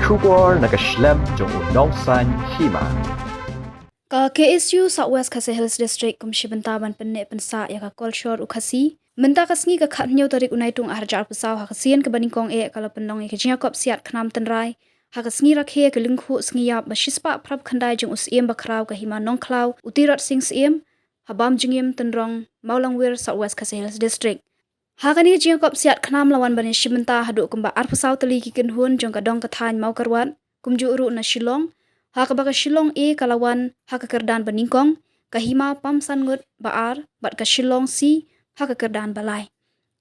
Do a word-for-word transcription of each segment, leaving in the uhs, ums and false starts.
Khubor na ka shlem jong u nongsan hima. Ka K S U South West Khasi Hills District kum shi bynta ban pynneh pynsah ïa ka kolshor u Khasi. Mynta ka sngi ka khathynñiew tarik u Naitung arhajar arphew saw ha ka sien kaba nyngkong eh ka la pynlong ïa ka jingïakop siat khnam tynrai ha ka sngi rakhe ka lyngkhuh sngi ïap ba shispah phraphew khyndai jong u Syiem bakhraw ka Hima Nongkhlaw u Tirot Sing Syiem ha Bam Jingim Tynrong Mawlangwir South West Khasi Hills District. Ha kane ka jingïakop siat khnam la wan ban ïashim bynta haduh kumba arphew saw tylli ki kynhun jong ka dong ka thaiñ Mawkyrwat kumjuh ruh na Shillong, ha kaba ka Shillong A ka la wan ha ka kyrdan ba nyngkong, ka Hima Pamsanngut ba ar bad ka Shillong C ha ka kyrdan ba lai.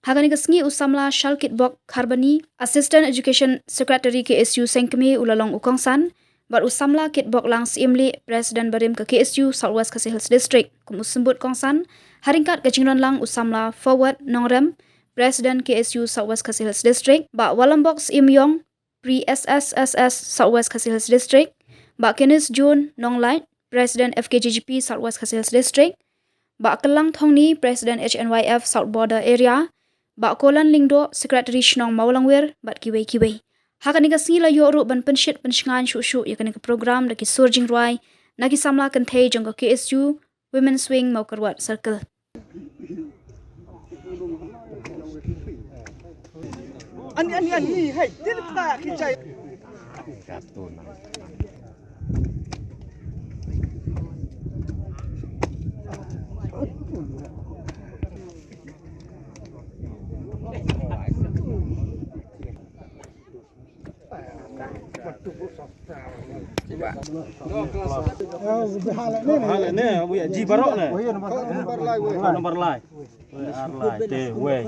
Ha kane ka sngi u samla Shalkitbok Kharbani, Assistant Education Secretary K S U Sengkmie u la long u kongsan, bad u samla Kitbok Lang Syiemlieh, President barim ka K S U South West Khasi Hills District kum u symbud kongsan, ha ryngkat ka jingdon lang u samla Forward Nongrem, President K S U South West Khasi Hills District, Bah Walambok Syiemiong, Pre S S S S South West Khasi Hills District, Bah Kenneth June Nonglait, President F K J G P South West Khasi Hills District, Bah Kyllang Thongni, President H N Y F South Border Area, Bah Kolan Lyngdoh, Secretary Shnong Mawlangwir, bad kiwei kiwei. Ha kane ka sngi la ïoh ruh ban pynshit pynshngaiñ shuh shuh ïa kane ka program da ki sur jingrwai na ki samla kynthei jong ka K S U Women's Wing Mawkyrwat Circle. Ani, ani, ani, hey, tin pa ki chai. Hala ne, wei, ji barok ne. Nomor lai, wei. Nomor lai. Wei, ar lai, te, wei.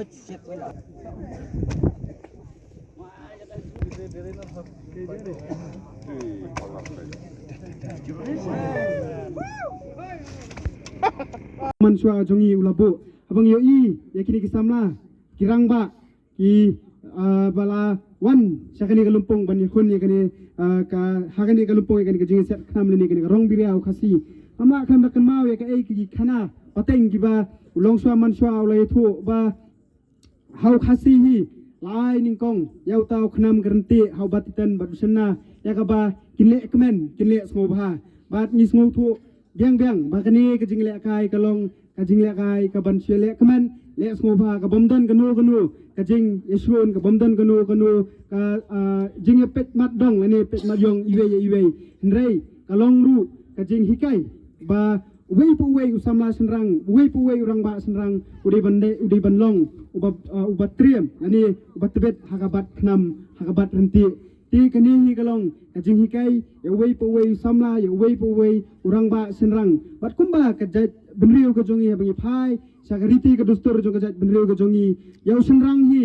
Mynshuwa jong ngi u la buh. Haba ngi ïohi ïa kine ki samla ki rangbah ki, ah, ba la wan sha kane ka lympung ban ïakhun ïa kane, ah, ka, ha kane ka lympung ïa kane ka jingïasiat khnam lane kane ka rong biria u Khasi. Amla khlem da kynmaw ïa kaei ki khana pateng kiba u Longshuwa Mynshuwa u la ïathuh ba ha u Khasi hi la ai nyngkong ïa uta u khnam ka ryntih ha u Battitan bad u Shynna, ïa kaba kin leh kmen kin leh sngewbha. Bad ngi sngewthuh biang biang ba kane ka jinglehkai ka long ka jinglehkai kaban shu leh kmen leh sngewbha, ka bym don kano kano ka jingïashun, ka bym don kano kano ka, ah, jingïapeit mat dong lane peit mat ïong iwei ïa iwei. Hynrei ka long ruh ka jinghikai ba uwei pa uwei u samla shynrang, uwei pa uwei u rangbah shynrang u dei ban dei, u dei ban long uba, ah, uba triem lane uba tbit ha ka bat khnam, ha ka bat ryntih. Te kane hi ka long ka jinghikai ïa uwei pa uwei u samla, ïa uwei pa uwei u rangbah shynrang. Bad kumba ka jaitbynriew ka jong ngi, haba ngi phai sha ka riti ka dustur jong ka jaitbynriew ka jong ngi, ïa u shynrang hi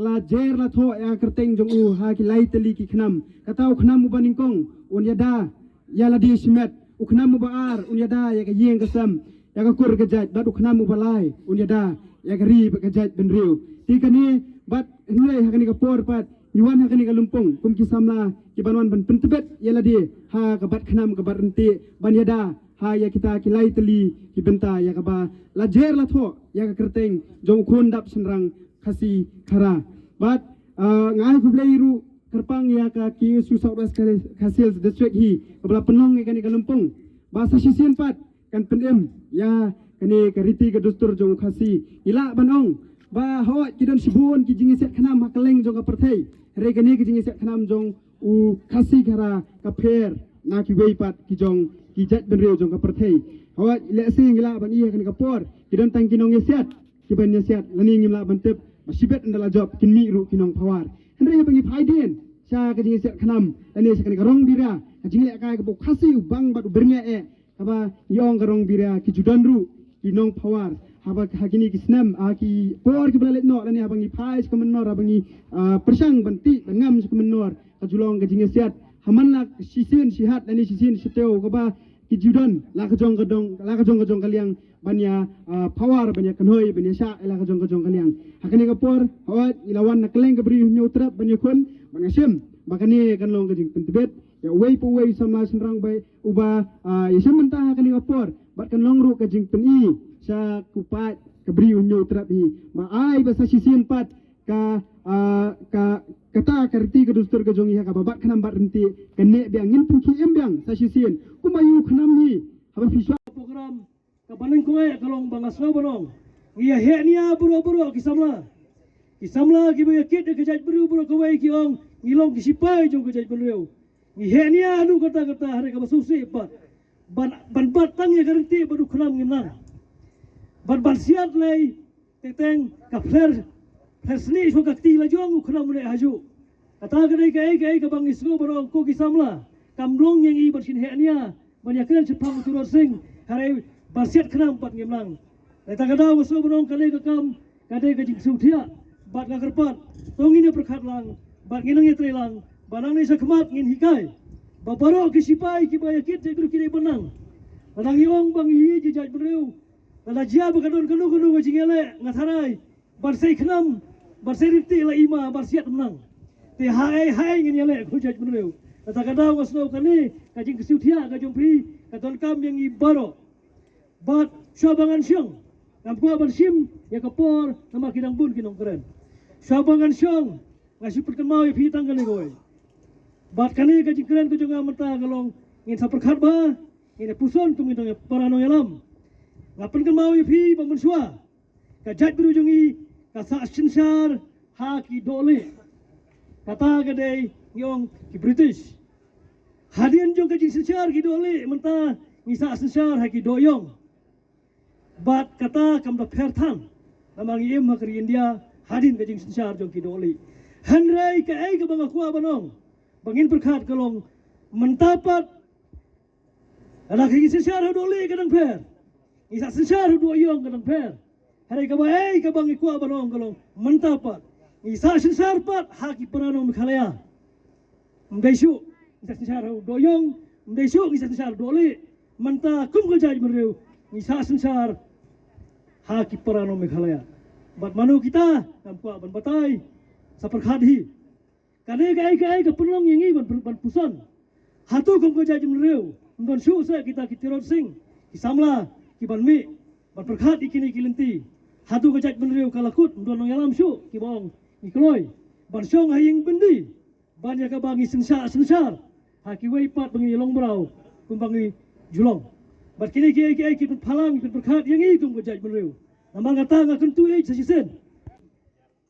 la jer la thoh ïa ka kyrteng jong u ha ki lai tylli ki khnam. Kata u khnam uba nyngkong un ïada ïa lade shimet, u khnam uba ar un ïada ïa ka ïing ka sem, ïa ka kur ka jait, bad u khnam uba lai un ïada ïa ka ri bad ka jaitbynriew. Te kane bad hynrei ha kane ka por pat ngi wan ha kane ka lympung kum ki samla kiban wan ban pyntbit ïa lade ha ka bat khnam ka bat ryntih ban ïada ha ïa kita ki lai tylli ki bynta ïa kaba la jer la thoh ïa ka kyrteng jong u khun dap shynrang Khasi Khara. Bad, ah, nga ai khublei ruh kyrpang ïa ka K S U South West Khasi Hills District hi kaba la pynlong ïa kane ka lympung ba sa shisien pat kan pynim ïa kane ka riti ka dustur jong u Khasi. Ngi lah ban ong ba hooid ki don shibun ki jingïasiat khnam ha kylleng jong ka pyrthei, hynrei kane ka jingïasiat khnam jong u Khasi Khara ka pher na kiwei pat ki jong ki jaitbynriew jong ka pyrthei. Hooid lehse ngi lah ban ïa kane ka por ki don tang ki nongïasiat kiban ïasiat lane ngim lah ban tip ba shibit ynda la jop kin mih ruh ki nongphawar. Hynrei haba ngi phai dien sha ka jingïasiat khnam lane sha kane ka rong biria, ka jinglehkai kaba u Khasi u bang bad u byrngeh eh, kaba ngi ong ka rong biria, ki ju don ruh ki nongphawar. Haba ha kine ki snem, ha ki por kiba la leit noh lane haba ngi phai sha ka mynnor, haba ngi, ah, pyrshang ban tih ban ngam sha ka mynnor, ka ju long ka jingïasiat ha man la shisien shihat lane shisien shitiew kaba ki ju don la ka jong ka dong, la ka jong ka jong ka liang ban ïa, ah, phawar, ban ïa kynhoi, ban ïa shah ïa la ka jong ka jong ka liang. Ha kane ka por hooid ngi la wan na kylleng ka Bri u Hynñiewtrep ban ïakhun, ban ïashim ba kane kan long ka jingpyntbit ïa uwei pa uwei u samla shynrang ba uba, ah, ïashim bynta ha kane ka por bad kan long ruh ka jingpyni sha u paid ka Bri u Hynñiewtrep hi ba ai ba sa shisien pat ka, ah, ka Kata ka riti ka dustur ka jong ngi ha kaba bat khnam bat rynti, ka neh biang, ngin pynkhie im biang sa shisien. Kumba ïa u khnam hi, haba phi shuwa program kaba nyngkong eh ka long ba nga sngew ban ong, ngi ïa heh nia baroh baroh ki samla. Ki samla kiba ïa kit ïa ka jaitbynriew baroh kawei ki ong ngi long ki sipai jong ka jaitbynriew. Ngi heh nia haduh katta katta, hynrei kaba sngewsih pat, ban, ban bat tang ïa ka rynti bad u khnam ngim nang. Bad ban siat lei teng teng ka pher, pher snieh shuwa ka kti la jong u khnam u neh hajuh. Kata ka dei kaei kaei kaba ngi sngew ban ong, ko ki samla, kam long ïa ngi ban shin heh nia ban ïa kren shaphang u Tirot Sing, hynrei ban siat khnam pat ngim nang. Hynrei ta ka daw nga sngew ban ong, kane ka kam ka dei ka jingsngewthiah, bad nga kyrpad, to ngin ïa pyrkhat lang, bad ngin nang ïa trei lang, ba nangne sha khmat ngin hikai ba baroh ki sipai kiba ïa kit jaitbynriew ki dei ban nang. Lada ngi ong ba ngi hi ki jaitbynriew, lada jia ba ka don kano kano ka jingïaleh, nga tharai ban sei khnam, ban sei rynti la i ma, ban siat khnam. Te haei haei ngin ïaleh ko jaitbynriew. Kata ka daw nga sngew kane ka jingkyrsiew thiah ka jong phi ka donkam ïa ngi baroh. Bad shuwa ba ngan shong, ngam kwah ban shim ïa ka por namar ki dang bun ki nongkren. Shuwa ba ngan shong, nga shu pynkynmaw ïa phi tang kane kawei. Bad kane ka jingkren ka jong nga mynta ka long, ngin sa pyrkhat bha, ngin ïa puson kum ngin dang ïa para nongïalam. Nga pynkynmaw ïa phi ba mynshuwa ka jaitbynriew jong ngi ka sah synshar ha ki dohlieh. Kata ka dei ngi ong ki British. Hadien jong ka jingsynshar ki dohlieh mynta ngi sah synshar ha ki dohïong. Bad kata kam da pher than namar ngi im ha ka ri India hadien ka jingsynshar jong ki dohlieh. Hynrei kaei kaba nga kwah ban ong ba ngin pyrkhat ka long mynta pat, lada ka jingsynshar ha dohlieh ka dang pher, ngi sah synshar ha dohïong ka dang pher. Hynrei kaba ei kaba ngi kwah ban ong ka long mynta pat ngi sah synshar pat ha ki para nong Meghalaya. Ym dei shuh ngi sah synshar ha dohïong, ym dei shuh ngi sah synshar ha dohlieh. Mynta kum ka jaitbynriew ngi sah synshar ha ki para nong Meghalaya. Bad mano kita, ngam kwah ban batai, sa pyrkhat hi. Kane kaei kaei ka pynlong ïa ngi ban, ban puson. Hato kum ka jaitbynriew ym don shuh seh kita ki Tirot Sing, ki samla, ki ban mih ban pyrkhat ïa kine ki lynti? Hato ka jaitbynriew ka la kut, ym don nongïalam shuh kiba ong ngi kloi ban shong ha ïing byndi ban ïa kaba ngi synshar synshar ha kiwei pat ba ngi long mraw kumba ngi ju long? Bad kine kiei kiei ki pynphalang, ki pynpyrkhat ïa ngi kum ka jaitbynriew. Namar kata nga kyntu ïa sa shisien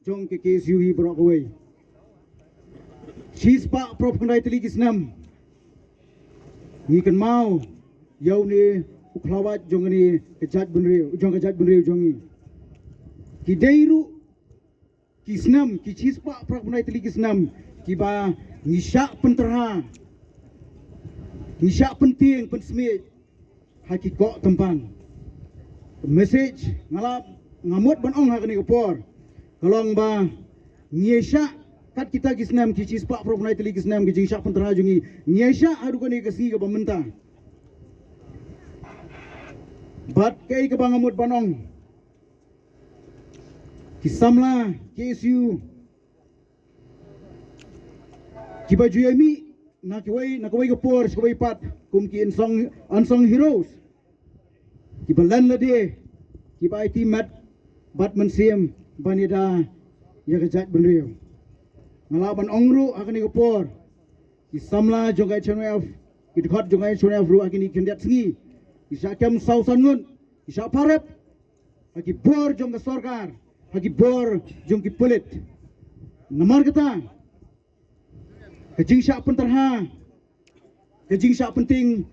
jong ka K S U hi baroh kawei. Shispah phraphew khyndai tylli ki snem ngi kynmaw ïa une u khlawait jong kane ka jaitbynriew, jong ka jaitbynriew jong ngi. Ki dei ruh ki snem, ki shispah phraphew khyndai tylli ki snem kiba ngi shah pynterha, ngi shah pyntieng pynsmiej ha ki koh tympan. Message nga la, nga mut ban ong ha kane ka por ka long ba ngi ïa shah kat kita ki snem, ki shispah phraphew khyndai tylli ki snem ki jingshah pynterha jong ngi, ngi ïa shah haduh kane ka sngi kaba mynta. Bad kaei kaba nga mut ban ong, ki samla K S U kiba ju ïa mih na kawei, na kawei ka por sha kawei pat kum ki unsung, unsung heroes, kiba len lade, kiba aiti met bad mynsiem ban ïada ïa ka jaitbynriew. Nga lah ban ong ruh ha kane ka por, ki samla jong ka H N Y F, ki dkhot jong ka H N Y F ruh ha kine ki khyndiat sngi ki shah kem saw san ngut, ki shah pharep ha ki bor jong ka sorkar, ha ki bor jong ki pulit. Namar kata ka jingshah pynterha, ka jingshah pyntieng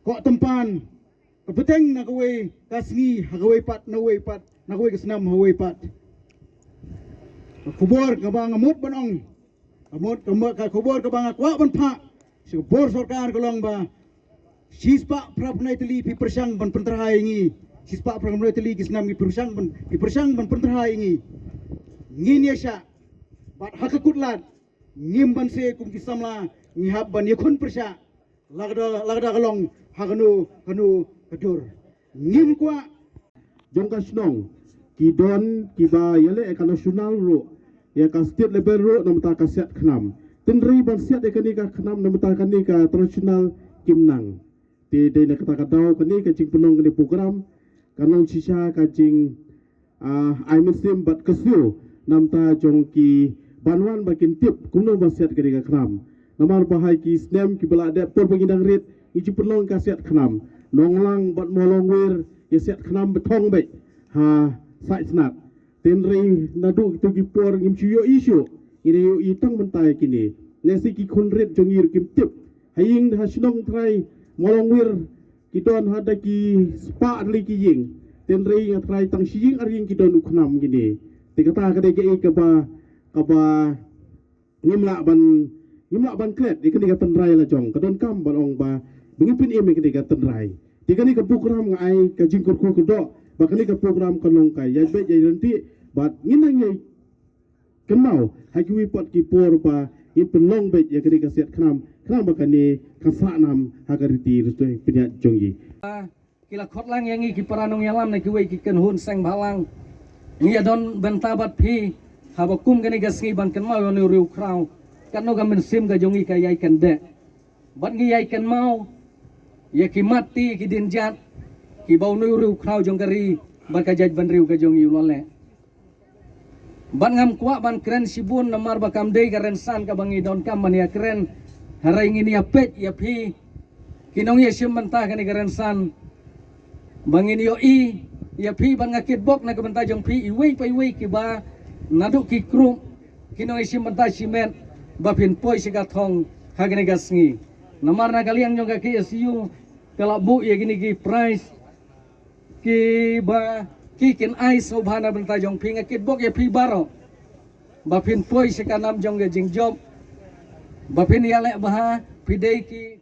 koh tympan ka bteng na kawei ka sngi ha kawei pat, na kawei pat, na kawei ka snem ha kawei pat. Ka khubor kaba nga mut ban ong, ka mut, ka mut, ka khubor kaba nga kwah ban phah sha ka bor sorkar ka long ba shispah phraphew khyndai tylli phi pyrshang ban pynterha ïa ngi, shispah phraphew khyndai tylli ki snem phi pyrshang ban, phi pyrshang ban pynterha ïa ngi. Ngin ïa shah, bad ha ka kut lad ngim banse kum ki samla ngi hap ban ïakhun pyrshah. Lada, lada ka long ha kano kano ka dur, ngim kwah. Jong ka shnong ki don kiba ïaleh ïa ka national ruh, ïa ka state level ruh, namar ta ka siat khnam. Tynrai ban siat ïa kane ka khnam namar ta kane ka traditional kim nang. Te dei na kata ka daw kane ka jingpynlong kane program ka long shisha ka jing, ah, ai mynsiem bad ka siew namar ta jong ki ban wan ba kin tip kumno ba siat kane ka khnam. Namar ba ha ki snem kiba la dep por ba ngi dang rit ngi ju pynlong ka siat khnam. Nonglang bad Mawlongwir ïa siat khnam ba thong beit ha Saitsnat. Hynrei naduh kito ki por ngim ju ïohi shuh, ngi ïohi tang mynta ïa kine. Lehse ki khun rit jong ngi ruh kim tip. Ha ïing ha shnong trai Mawlongwir ki don hada ki spah tylli ki ïing. Hynrei nga trai tang shi ïing ar ïing ki don u khnam kine. Te kata ka dei kaei kaba, kaba ngim lah ban, ngim lah ban klet ïa kane ka tynrai la jong. Ka donkam ban ong ba ba ngin pynim ïa kane ka tynrai. Te kane ka program nga ai ka jingkyrkhu kyrdoh ba kane ka program kan long ka ïaid beit ïaid ryntih bad ngin nang ïai kynmaw ha kiwei pat ki por ba ngin pynlong beit ïa kane ka siat khnam, khnam ba kane kan sah nam ha ka riti riti pynïaid jong ngi. Ki la khot lang ïa ngi ki para nongïalam na kiwei ki kynhun seng bhalang. Ngi ïa don bynta bad phi haba kum kane ka sngi ban kynmaw ïa une u riewkhraw. Katno ka mynsiem ka jong ngi ka ïai kyndeh. Bad ngi ïai kynmaw ïa ki mat ti ki dienjat kiba une u riewkhraw jong ka ri bad ka jaitbynriew ka jong ngi u la leh. Bad ngam kwah ban kren shibun namar ba kam dei ka rynsan kaba ngi donkam ban ïa kren. Hynrei ngin ïa peit ïa phi ki nongïashim bynta kane ka rynsan ba ngin ïohi ïa phi bad nga kitbok na ka bynta jong phi iwei pa iwei kiba naduh ki group ki nongïashim bynta shimet ba phin poi sha ka thong ha kane ka sngi. Namar na ka liang jong ka K S U ka la buh ïa kine ki prize kiba ki kin ai sngewbha na bynta jong phi. Nga kitbok ïa phi baroh ba phin poi sha ka nam jong ka jingjop ba phin ïaleh bha. Phi dei ki